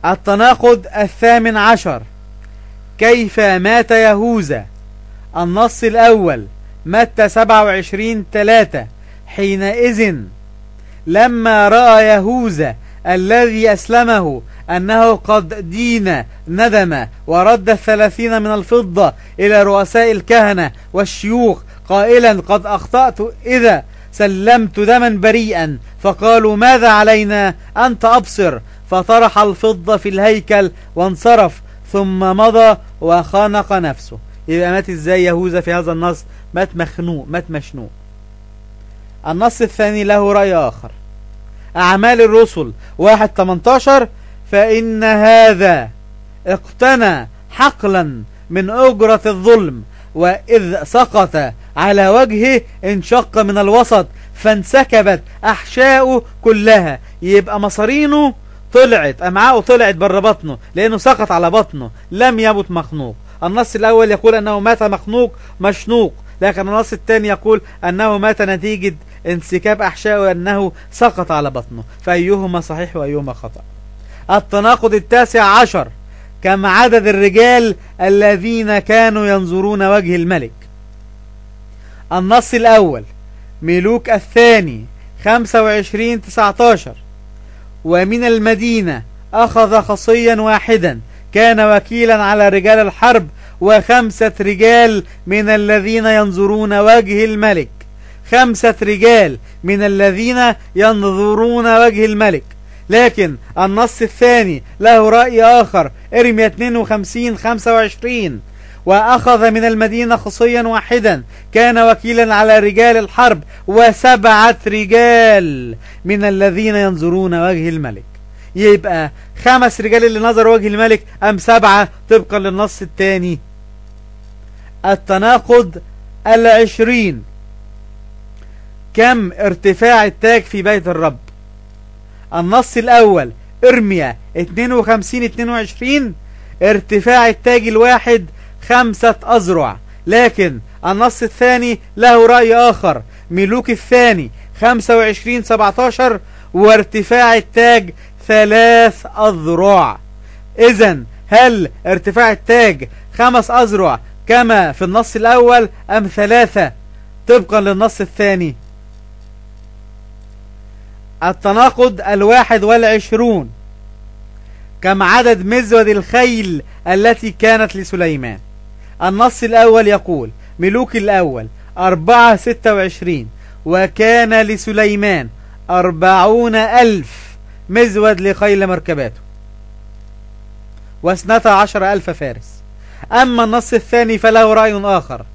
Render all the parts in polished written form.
التناقض 18. كيف مات يهوذا؟ النص الأول متى 27:3: حينئذ لما رأى يهوذا الذي أسلمه أنه قد دين ندم ورد 30 من الفضة إلى رؤساء الكهنة والشيوخ قائلا: قد أخطأت إذا سلمت دما بريئا. فقالوا: ماذا علينا؟ أنت أبصر. فطرح الفضة في الهيكل وانصرف، ثم مضى وخنق نفسه. يبقى مات ازاي يهوذا في هذا النص؟ مات مخنوق، مات مشنوق. النص الثاني له رأي آخر. أعمال الرسل 1:18: فإن هذا اقتنى حقلا من أجرة الظلم، وإذ سقط على وجهه انشق من الوسط فانسكبت أحشاؤه كلها. يبقى مصارينه طلعت، أمعاؤه طلعت بره بطنه لأنه سقط على بطنه، لم يمت مخنوق. النص الأول يقول أنه مات مخنوق مشنوق، لكن النص الثاني يقول أنه مات نتيجة انسكاب أحشائه، أنه سقط على بطنه. فأيهما صحيح وأيهما خطأ؟ التناقض 19. كم عدد الرجال الذين كانوا ينظرون وجه الملك؟ النص الأول ملوك الثاني 25:19: ومن المدينة أخذ خصيا واحدا كان وكيلا على رجال الحرب 5 رجال من الذين ينظرون وجه الملك. 5 رجال من الذين ينظرون وجه الملك. لكن النص الثاني له رأي آخر. ارميا 52:25: وأخذ من المدينة خصيا واحدا كان وكيلا على رجال الحرب 7 رجال من الذين ينظرون وجه الملك. يبقى 5 رجال اللي نظروا وجه الملك أم 7 طبقا للنص الثاني. التناقض 20. كم ارتفاع التاج في بيت الرب؟ النص الأول ارميا 52:22: ارتفاع التاج الواحد 5 أذرع. لكن النص الثاني له رأي آخر. ملوك الثاني 25:17: وارتفاع التاج 3 أذرع. إذن هل ارتفاع التاج 5 أذرع كما في النص الأول أم 3 طبقا للنص الثاني؟ التناقض 21. كم عدد مزود الخيل التي كانت لسليمان؟ النص الأول يقول ملوك الأول 4:26: وكان لسليمان 40,000 مزود لخيل مركباته و12,000 فارس. أما النص الثاني فله رأي آخر.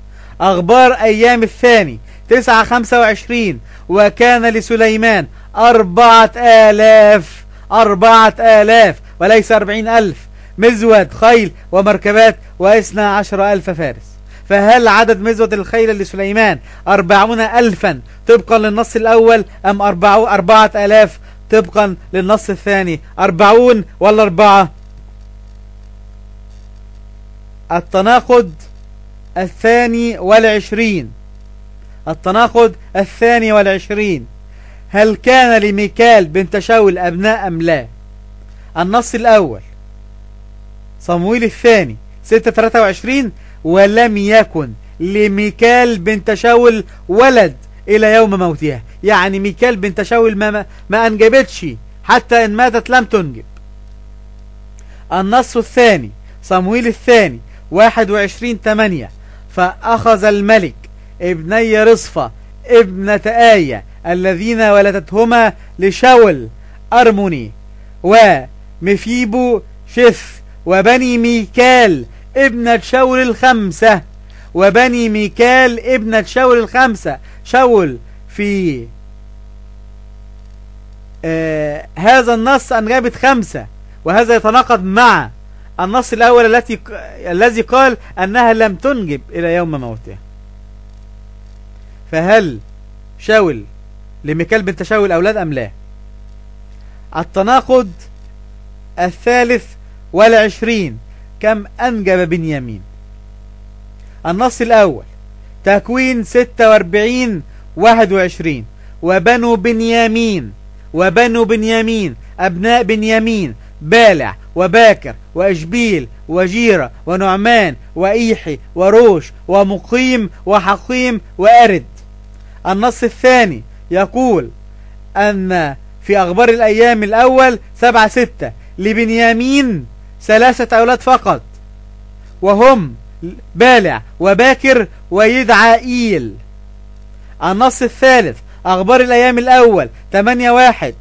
أخبار أيام الثاني 9:25: وكان لسليمان 4,000 وليس 40,000 مزود خيل ومركبات و12,000 فارس. فهل عدد مزود الخيل لسليمان 40,000 طبقا للنص الأول أم 4,000 طبقا للنص الثاني؟ 40 ولا 4؟ التناقض 22. التناقض 22: هل كان لميكال بنت شاول أبناء أم لا؟ النص الأول صمويل الثاني 6:23: ولم يكن لميكال بنت شاول ولد إلى يوم موتها. يعني ميكال بنت شاول ما أنجبتش، حتى إن ماتت لم تنجب. النص الثاني صمويل الثاني 21:8: فأخذ الملك ابني رصفة ابنة آية الذين ولدتهما لشاول أرموني ومفيبو شث وبني ميكال ابنة شاول 5 وبني ميكال ابنة شاول 5. شاول في هذا النص أنجبت 5، وهذا يتناقض مع النص الأول الذي قال أنها لم تنجب إلى يوم موتها. فهل شاول لميكال بنت شاول أولاد أم لا؟ التناقض 23: كم أنجب بنيامين؟ النص الأول تكوين 46:21: وبنو بنيامين أبناء بنيامين بالع وباكر وإشبيل وجيرة ونعمان وإيحي وروش ومقيم وحقيم وأرد. النص الثاني يقول أن في أخبار الأيام الأول 7-6 لبنيامين 3 أولاد فقط، وهم بالع وباكر ويدعائيل. النص الثالث أخبار الأيام الأول 8-1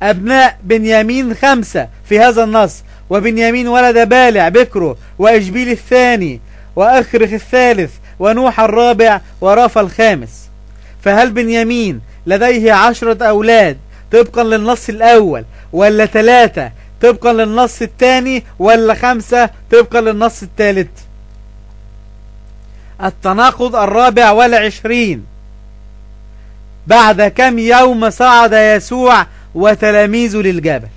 أبناء بنيامين 5 في هذا النص، وبنيامين ولد بالع بكره وإشبيل الثاني وأخرخ الثالث ونوح الرابع ورافا الخامس. فهل بنيامين لديه 10 أولاد طبقا للنص الأول، ولا 3 طبقا للنص الثاني، ولا 5 طبقا للنص الثالث؟ التناقض 24. بعد كم يوم صعد يسوع وتلاميذه للجبل؟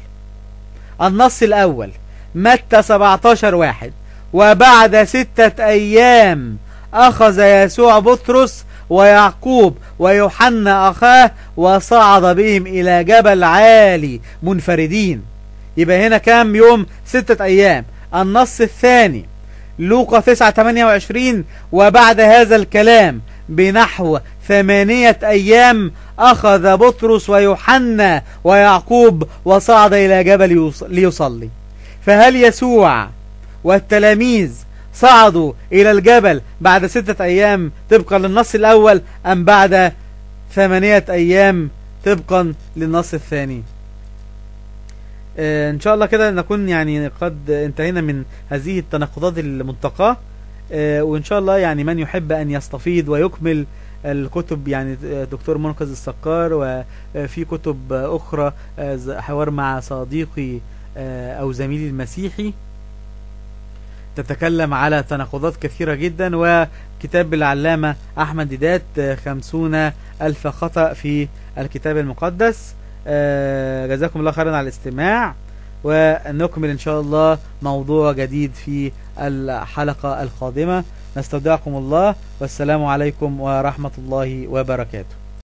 النص الأول متى 17:1 وبعد 6 أيام أخذ يسوع بطرس ويعقوب ويوحنا أخاه وصعد بهم إلى جبل عالي منفردين. يبقى هنا كام يوم؟ 6 أيام. النص الثاني لوقا 9:28 وبعد هذا الكلام بنحو 8 أيام أخذ بطرس ويوحنا ويعقوب وصعد إلى جبل ليصلي. فهل يسوع والتلاميذ صعدوا إلى الجبل بعد 6 أيام طبقا للنص الأول، أم بعد 8 أيام طبقا للنص الثاني؟ إن شاء الله كده نكون يعني قد انتهينا من هذه التناقضات المنتقاة، وإن شاء الله يعني من يحب أن يستفيض ويكمل الكتب، يعني دكتور منقذ السقار، وفي كتب أخرى حوار مع صديقي أو زميلي المسيحي تتكلم على تناقضات كثيرة جدا، وكتاب العلامة أحمد ديدات 50,000 خطأ في الكتاب المقدس. جزاكم الله خيرا على الاستماع، ونكمل إن شاء الله موضوع جديد في الحلقة القادمة. نستودعكم الله، والسلام عليكم ورحمة الله وبركاته.